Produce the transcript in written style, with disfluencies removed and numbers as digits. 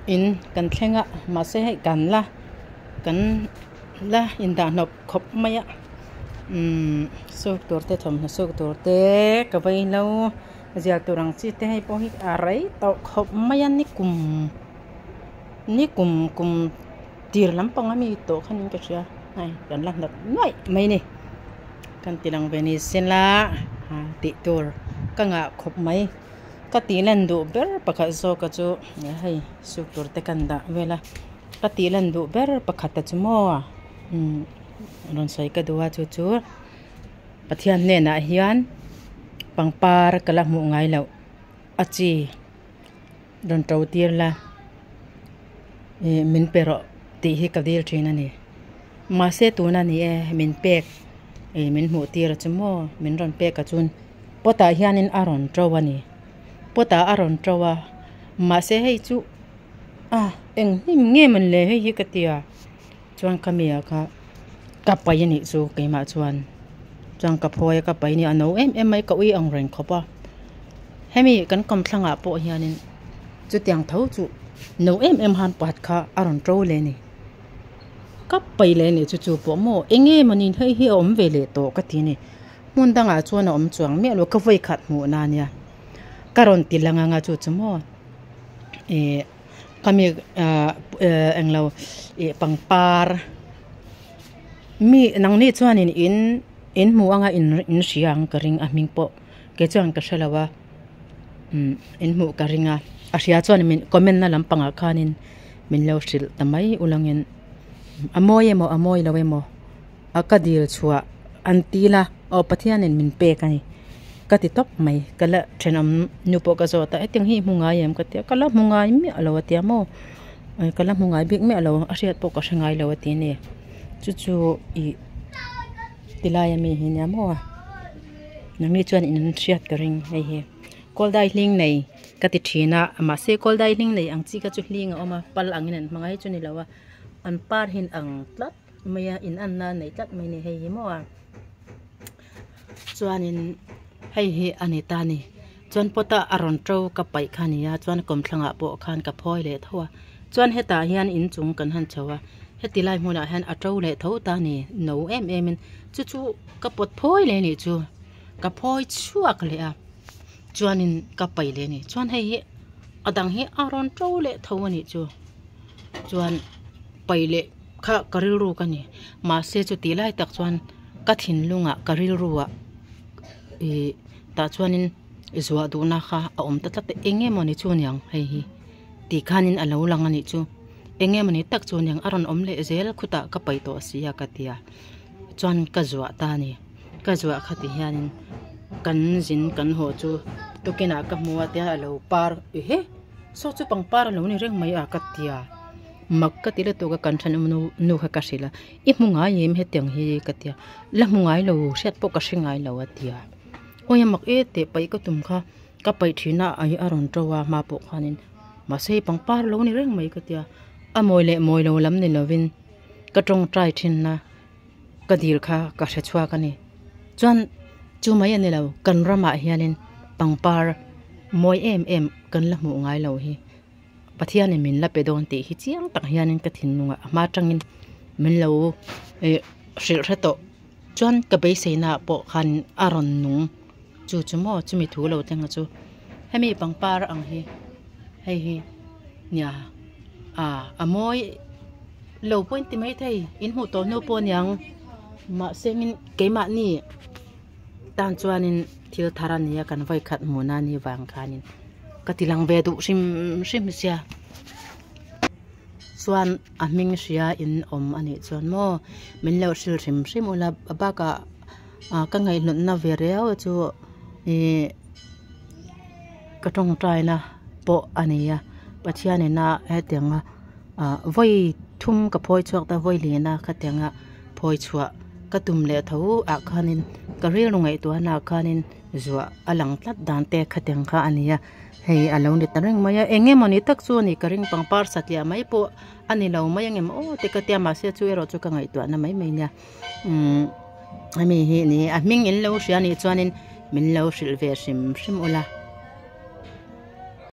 In kan thleng a mahse hei kan la kan la indah hnawp khawp mai a umm suk tur te thawmhnaw suk tur te ka vaihlo ziah tur ang chi te hei pawh hi a rei tawh khawp mai a nikum nikum kum tir lampang ami tawh khan in ka hria hei kan la hnawp nuaih mai a ni kan ti lang ve ni sela tih tur ka ngah khawp mai. Ka tih lan duh ber pakhat zawk a chu hei suk tur te kan dah vel a ka tih lan duh ber pakhat a chu maw umm rawn sawi ka duh a chu chu Pathian hnenah hian pangpar ka la hmuh ngai loh a chi rawn to tir la ih min pe rawh tih hi ka dil thin a ni mahse tuna ni e min pek ih min hmuh tir a chu maw min rawn pek a chun. Pot ah hianin a rawn to a ni pot ah a rawn to a mahse hei chu a eng hnim nge mawn le hei hi ka tia chuan ka mi ah kha ka paih a nih chu keimah chuan chuan ka phawi a ka paih a ni a no em em mai ka ui ang reng khawp a hemi kan kawmthlang ah pawh hianin chutiang tho chu no em em han pat kha a rawn to leh a ni ka paih leh a nih chu chu pawh maw eng nge mawni hei hi a awm ve leh tawh ka ti a ni. Hmun dangah chuan a awm chuang miah lo ka vawi khat hmuh na nia ka rawn ti lang anga chu chu maw ih ka mi ah englo ih pangpar mi nangni chuanin in in hmu anga in in hria ang ka ring a hming pawh kei chuan ka hrelo a umm in hmuh ka ring a a hria chuan min comment na lampangah khanin min lo hrilh ta mai ulangin a mawi emaw a mawi lo emaw. A ka dil chhuah an til a aw Pathianin min pek a ni ka ti tawp mai ka la thenawm nu pawh ka zawt a hetiang hi i hmu ngai em ka ti a ka la hmu ngai miah lo a tia maw ka la hmu ngai bik miah lo a hriat pawh ka hre ngai lo a ti a ni chu chu ih tilai ami hi nia maw nangni chuan in hriat ka ring hei hi kawldai hling nei ka ti thin a mahse kawldai hling nei ang chi kha chu hling a awm a pal angin an hmang a hei chu ni lo a an par hi an ang tlat. Mai a in anna a nei tlat mai a ni hei hi maw a chuanin hei hi a ni ta a ni chuan pot a a rawn to ka paih kha a ni a chuan kawmthlangah pawh khan ka phawi leh tho a chuan hetah hian inchung kan han chho a heti lai hmunah hian a to leh tho ta a ni no em em in chu chu ka pawt phawi leh a nih chu ka phawi chhuak leh a chuanin ka paih leh a ni chuan hei hi a dang hi a rawn to leh tho a nih chu chuan paih leh kha ka rilru ka ni mahse chuti lai tak chuan ka thinlungah ka rilruah ih tah chuanin zuah duhna kha a awm ta tlat a eng nge mawni chu niang hei hi tih khanin a lo lang a nih chu eng nge mawni tak chu niang a rawn awm leh zel khutah ka paih tawh si a ka ti a chuan ka zuah ta a ni ka zuah kha ti hianin kan zin kan haw chu tukinah ka hmu a tia a lo par ehe saw chu pangpar a lo ni reng mai a ka ti a. Mak ka ti lutuk a kan thenawm nu nu kha ka hrilh a i hmu ngai em hetiang hi ka ti a la hmu ngai lo hriat pawh ka hre ngai lo a ti a awi a mak e teh paih ka tum kha ka paih thin a a rawn to a hma pawh khanin mahse hei pangpar lo ni reng mai ka ti a a mawi leh mawi lo lam ni lovin ka tawngtai thin a ka dil kha ka hre chhuak a ni chuan chu mai a ni lo kan ramah hianin pangpar mawi em em kan la hmuh ngai lo hi. Pathianin min la pe dawn tih hi chiang tak hianin ka thinlungah a hma atangin min lo ih hrilh hre tawh chuan ka beiseina ah pawh khan a rawn nung chu chu maw chumi thu lo thleng a chu hemi pangpar ang hi hei hi nia ah a mawi lo pawh in ti maithei in hmuh tawh hnu pawh aniang mahse min keimahni tan chuanin thil thar a ni a kan vawikhat hmuhna a nih vang khanin ka ti lang ve duh hrim hrim sia chuan a hming hria in awm a nih chuan maw min lo hrilh hrim hrim ula a bakah ah ka ngaihhlutna ve riau chu ih ka tawngtaina pawh a ni a Pathian ina hetianga ah vawi thum ka phawi chhuak ta vawi lian a khatianga phawi chhuah ka tum leh tho ah khanin ka rilru ngaihtuahna ah khanin zuah a lang tlat dan te khatiang kha a ni a hei a lo ni ta reng mai a eng emawni tak chu a ni ka ring pangpar satliah mai pawh a ni lo mai ang em aw te ka tia mahse chu erawh chu ka ngaihtuahna mai mai nia umm hemi hi ni a hming in lo hria anih chuanin min lo hrilh ve hrim hrim ula.